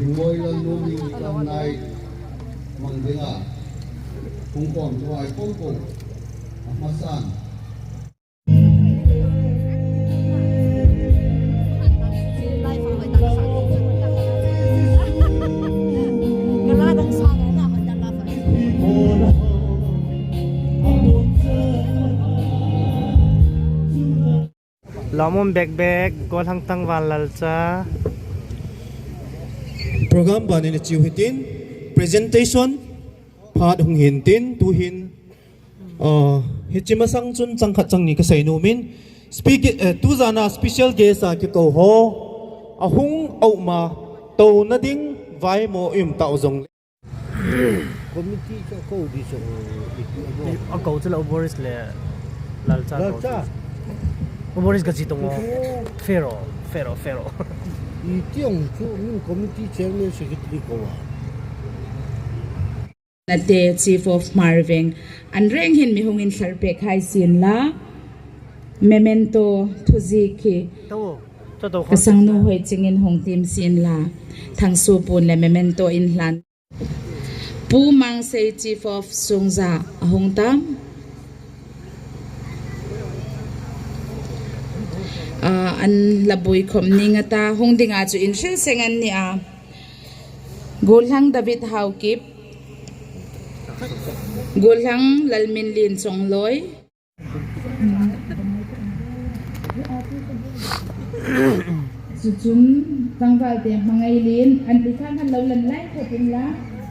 Rimawi Lalnu Musical Night hmang dinga phungkhawm chu ai fo ko a hmasan. Lawmawm bek bek goal hang tang van lal cha. Program ban in chiu hitin presentation phat hung hin tin tu hin hi chima sang chun chang khat chang ni ka sei nu min speak tu zana special guest a ki ko ho a hung au ma to na ding vai mo im tau zong Committee ka ko di so A ko chu lo Boris le Lalcha ko. Boris ka chi tong Fero Fero Fero. I tiang chu min committee chairman secretary ko wa. Na te Chief of Hmarveng an reng hin mihung in thlar pek hai sin la memento thuzi khi ka sangnu hoi chingin hung tim sin la thangsu pun le memento in hlan Pu Mang Sei Chief of Sungza a hung tam. An labui khom ning ata hung ding ah cu in hril seng an ni a. Gulhang David Haukip, Gulhang Lalmin Lin Chongloi, Cucun tlangval te hmangei len an ti kha han lo lan lai khop in la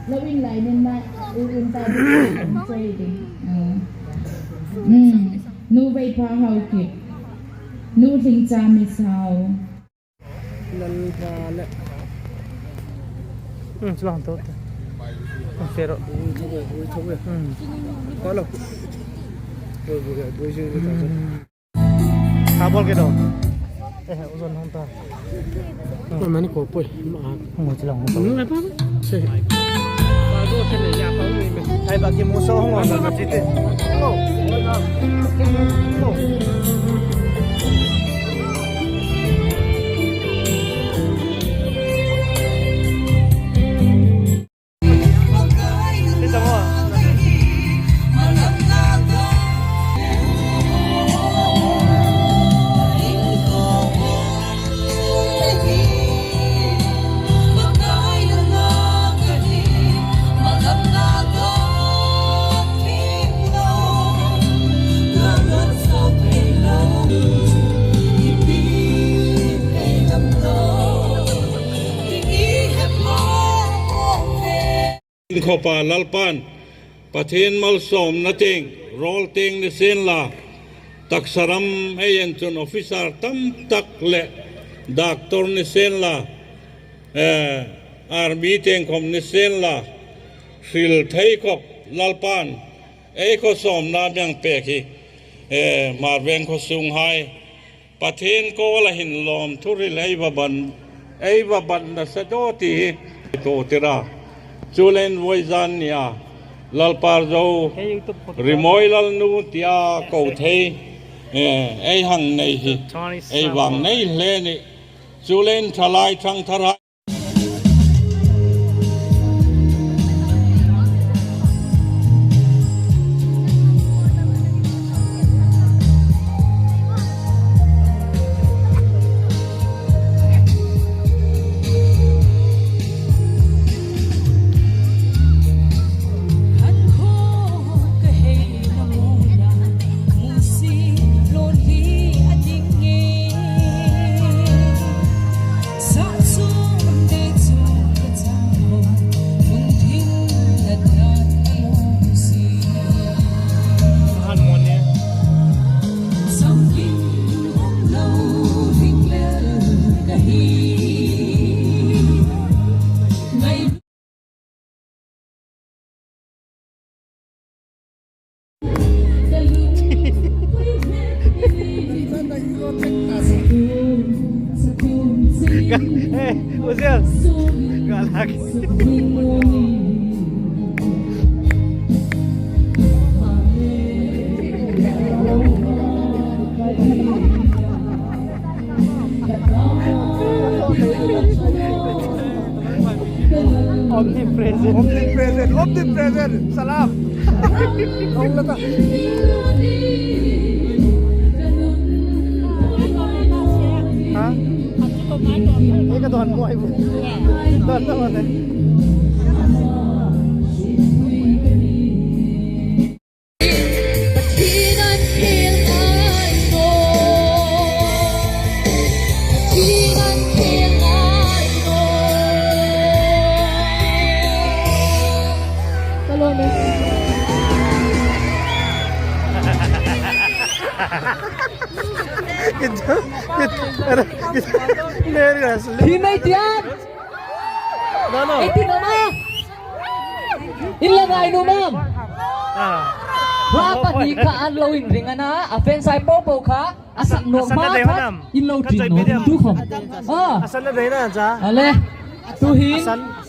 lo in lai nen ma u un ta ding an choi ding. Nu vei pa hau kip nu hling cha mi sau. Chuang to Fero. Kabol ke do. Eh, uzon hong ta. Mani ko poi. Hong chulang hong ta. Ai ba ki muso hong hong ka chite. Khopa Lalpan Pathian malsawmna teng rawl teng ni sen la taksaram hei en chun officer tam tak leh doctor ni sen la army teng khawm ni sen la hril thei khawp Lalpan ei khaw sawmna miang pek hi Hmarveng khaw sung hai Pathian kawl a hin lawm thuril ei va ban ei va ban nasa daw tih hi tawh tira chulen vawi zan nia Lalparzo rimawi lalnu tia ko thei ei hang nei hi ei vang nei hle ni chulen thalai thang thar hai. Eh, Uziel. Gak lagi. Omnipresent. Omnipresent, omnipresent. Salam. Ông là ta. Hả? Cái cái đoàn ngoài đoàn đâu mà thế?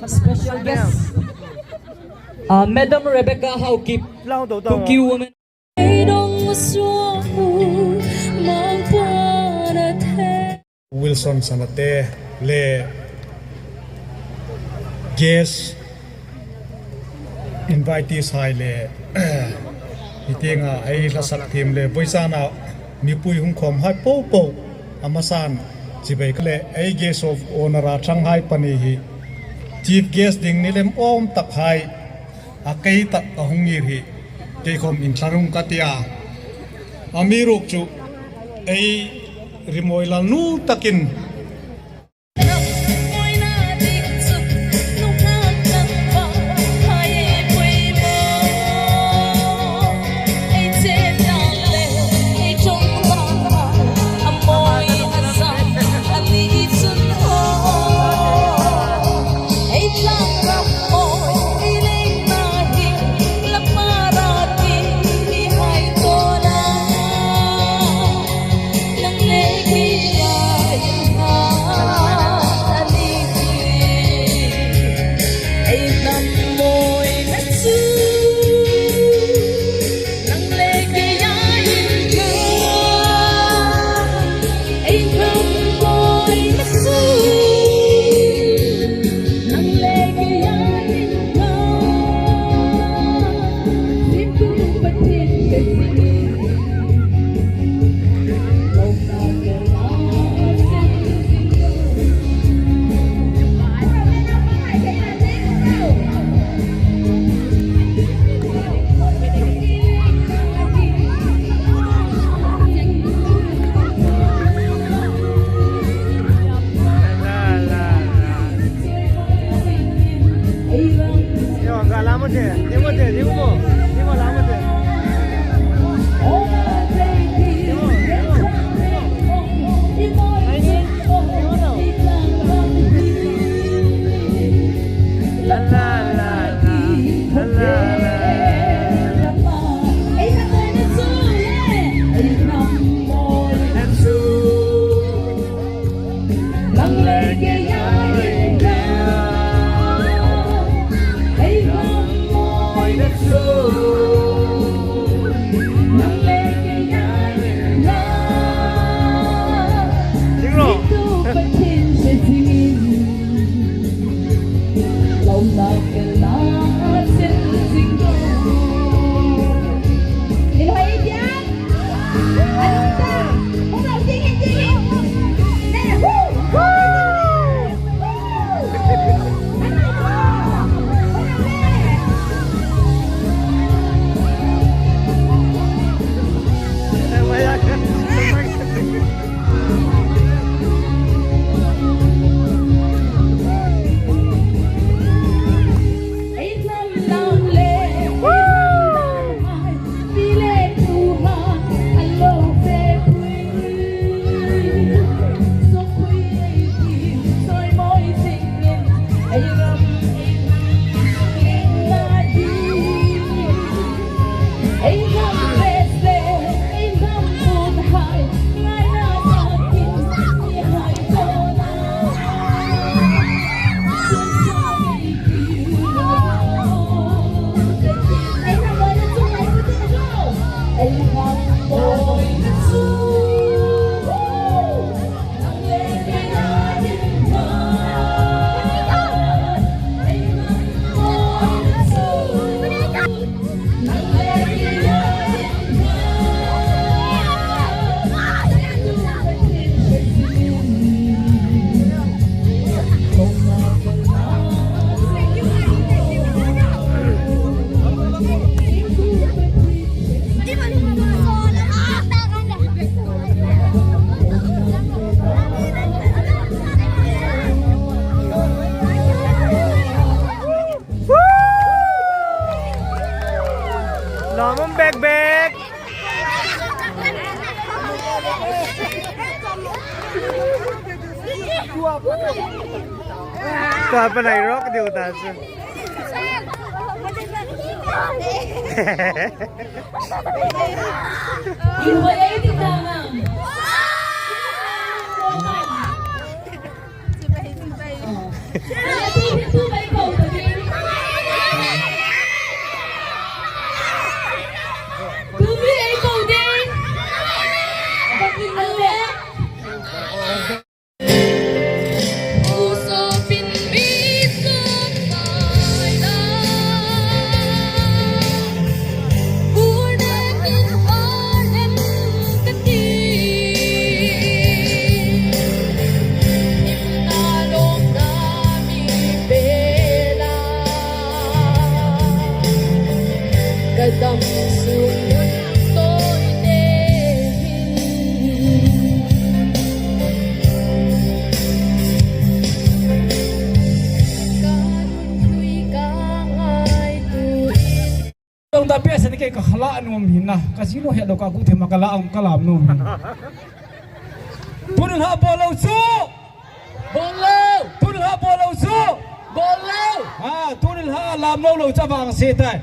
Special guest Madam Rebecca Haokip, Kuki woman. Wilson Sanate le guest invitees hai le hitinga ai la sak thim le boisana mipui hung khom hai po po amasan chibai le ai guest of honor a Shanghai pani hi chief guest ding nilem om tak hai a kei tak a hungir hi ke khom in tharung katia amiruk chu ai rimoila nu takin. Ta pa nai rock diu ta chu. Dong ta pe sen ke ka khala nuam hin na ka zino he lo ka ku the ma ka la ang ka lam nuam hin. Tun ha bo lo chu. Bo lo. Tun ha bo lo chu. Bo lo. Ha tun ha lam lo lo cha wang se tai.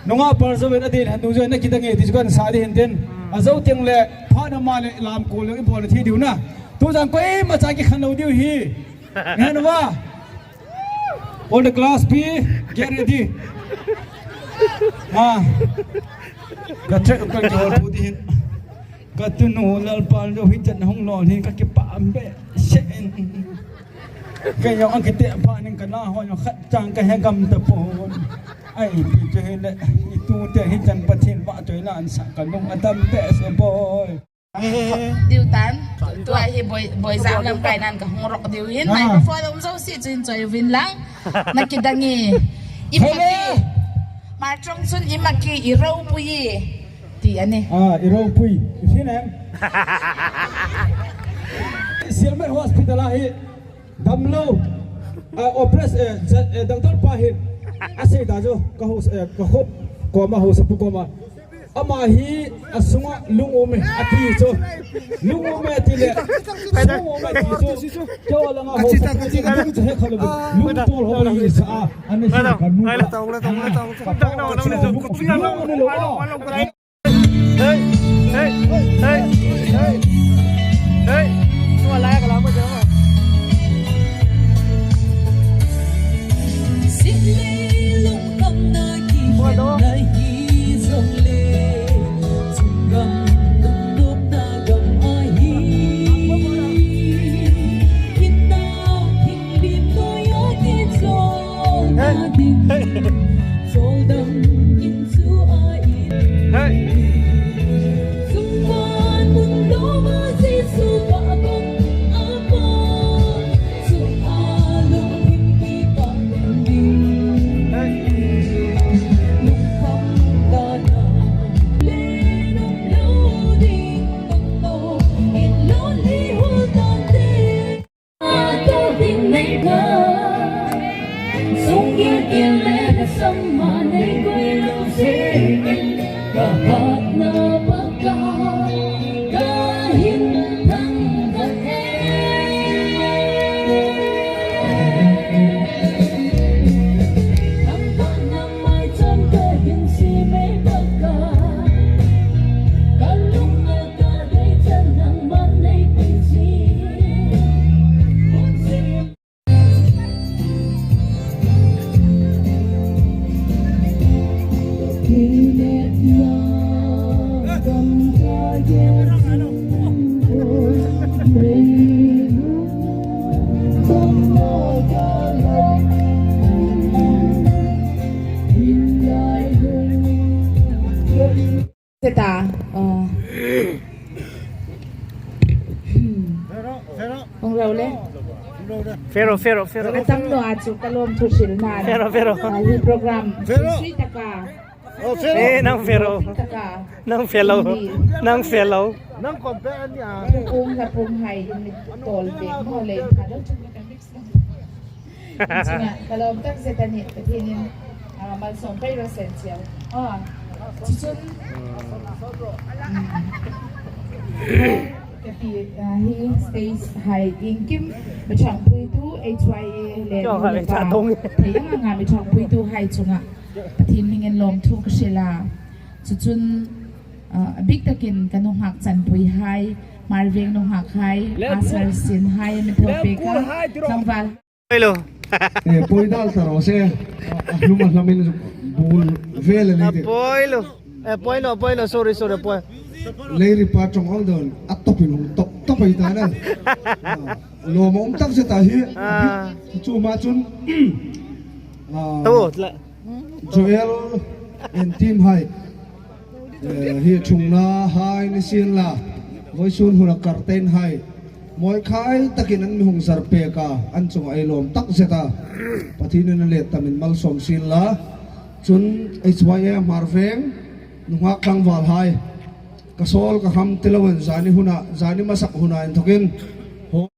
Nunga par zo wen adin han nu zo na kita nge ti chuan sa di hin ten. A zo tiang le pha na ma le lam ko le bo le thi diu na. Tu jang koi ma cha ki khan lo diu hi. Ngan wa. All the class B, get ready. Ha. Ka trek kan ki hol pu di hin. Ka tu nu lal pal jo hi chan hong lon hin ka ki pa be she in. Ka yo ang ki te pa ning ka na ho yo khat chang ka he gam ta po. Ai pi che hi le i tu te hi chan pathin wa choi la an sa ka lung adam be se boy. Diutan tua hi boy boy zam lam kai nan ka hong rok diu hin microphone um zo si chin choi vin lang na ki dangi imaki mar trong chun imaki i ro pui ti ani ah i ro pui hin em Sialmet Hospital a hi damlo oppress doctor pa hi a sei ta chu ka ho ka hop ko ma ho sapu ko ma Amah hi a sungah lungum a ti cu lungum a ti le sungum a ti cu keo langa ho sa he khalo lung tol ho hi sa a an hi kan nu ka pa lung ne lo Hey hey hey hey hey Ta Ong rau le. Fero fero fero. Atam no a chu kalom thu hril na. Fero fero. Hi program. Sui taka. Eh nang fero. Nang fellow. Nang fellow. Nang compare ni a. Ung la pung hai in tol pe mo le kha do chu ka mix na. Chinga kalom tak se tani pathinin mal som pai ro sen chiao. Ah. Chun. Ka ti hi stage hai engkim mi thangpuitu HYA leh nu leh pa thei ang anga mi thangpuitu hai chungah Pathian hmingin lawmthu ka hrilh a, chuchun a bik takin ka nu nghak chanpui hai, Hmarveng nu nghak hai, Asar sin hai mi tho pek a, tlangval. E poi dal ta ro se a hlum a hlamin bul vel a ni poi lo e poi lo poi lo sorry sorry poi leiri pa tong ong don a top in hung top top ai ta na lo ma um tak se ta hi chu ma chun to Joel en team hai hi thung na hai ni sin la voi sun huna karten hai Mawi khai takin an mihung zar pek a, an chungah ei lawm tak zet a, Pathianin a let tam in malsawm sin la, chun HYA hmar veng nu nghak tlangval hai, ka sawl ka ham ti lo in zani hunah zani hmasak hunah in thawkin.